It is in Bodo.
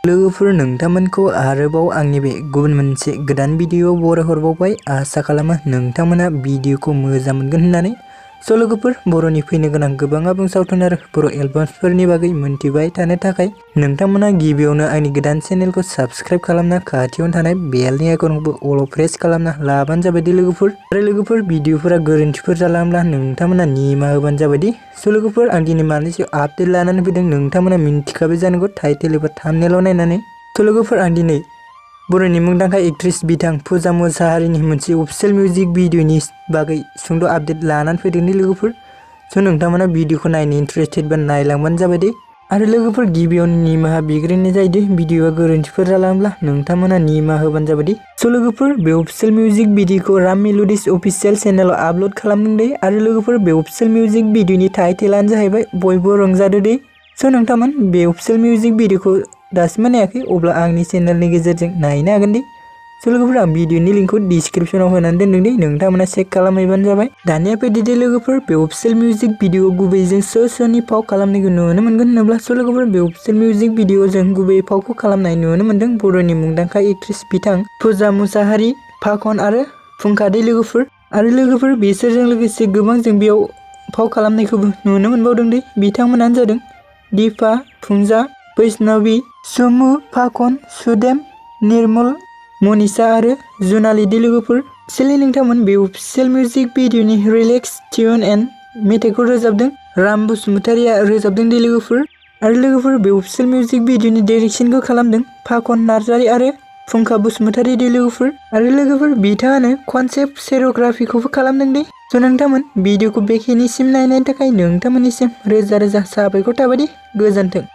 लोगोफोर नोंथांमोनखौ आरोबाव आंनि बे गुबुन मोनसे गोदान भिडिअ बरायहरबावबाय। आसा खालामो नोंथांमोना भिडिअखौ मोजां मोनगोन होननानै। स' लोगोफोर बर'नि फैनो गोनां गोबां आबुं सावथुन आरो बर' एलबामफोरनि बागै मोनथिबाय थानो थाखाय नोंथांमोना गिबियावनो आंनि गोदान चेनेलखौ साबस्क्राइब खालामना खाथियावनो थानाय बेलनि आइकनखौबो अल प्रेस खालामना लाबानो जाबायदि लोगोफोर। आरो लोगोफोर भिडिअफोरा गोरोन्थिफोर जालांब्ला नोंथांमोना निमाहा होबानो जाबायदि। स' लोगोफोर आं दिनै मानि सायाव आपडेट लानानै फैदों नोंथांमोना मिन्थिखाबाय जानांगौ टाइटेल एबा थाम्बनेइलाव नायनानै। स' लोगोफोर आं दिनै बर'नि मुंदांखा एक्ट्रेस बिथां पुजा मुसाहारिनि मोनसे अफिसियेल मिउजिक भिडिअनि बागै सुंद' आपडेट लानानै फैदों लोगोफोर। स' नोंथांमोना भिडिअखौ नायनो इन्टारेस्टेड बा नायलांबानो जाबाय दे। आरो लोगोफोर गिबियावनो निमाहा बिग्रोनाय जायो भिडिअआ गोरोन्थिफोर जालांब्ला नोंथांमोना निमाहा होबानो जाबाय दे। स' लोगोफोर बे अफिसियेल मिउजिक भिडिअखौ राम मेल'डिज अफिसियेल चेनेलाव आपल'ड खालामदों दे। आरो लोगोफोर बे अफिसियेल मिउजिक भिडिअनि टाइटेलानो जाहैबाय बयबो रंजादो दे। स' नोंथांमोन बे अफिसियेल मिउजिक भिडिअखौ दासिमबो नायाखै अब्ला आंनि चेनेलनि गेजेरजों नायनो हागोन दे। स' लोगोफोर आं भिडिअनि लिंकखौ डिसक्रिप्शनाव होनानै दोनदों दे नोंथांमोना चेक खालामहैबानो जाबाय। दानिया फैदो दे लोगोफोर बे अफिसियेल मिउजिक भिडिअ गुबैजों सोरनि फाव खालामनायखौ नुनो मोनगोन होनोब्ला स' लोगोफोर बे अफिसियेल मिउजिक भिडिअजों गुबै फावखौ खालामनाय नुनो मोनदों बर'नि मुंदांखा एक्ट्रेस बिथां पुजा मुसाहारि, फाखन आरो फुंखा दे लोगोफोर। आरो लोगोफोर बिसोरजों लोगोसे गोबां जों बेयाव फाव खालामनायखौबो नुनो मोनबावदों दे। बिथांमोनानो जादों दीपा, फुंजा, बैष्णबी, सुमु, फाखन, सुदेम, निर्मल, मनीषा आरो जुनाली दे लोगोफोर। एक्चुअली नोंथांमोन बे अफिसियेल मिउजिक भिडिअनि रिलेक्स टिउन एन्ड मेथाइखौ रोजाबदों राम बसुमतारिया रोजाबदों दे लोगोफोर। आरो लोगोफोर बे अफिसियेल मिउजिक भिडिअनि डाइरेक्सनखौ खालामदों फाखन नार्जारी आरो फुंखा बसुमतारी दे लोगोफोर। आरो लोगोफोर बिथाङानो कनसेप्ट सेरोग्राफिखौबो खालामदों दे। स' नोंथांमोन भिडिअखौ बेखिनिसिम नायनायनि थाखाय नोंथांमोननिसिम रोजा रोजा साबायखर थाबाय दे। गोजोन्थों।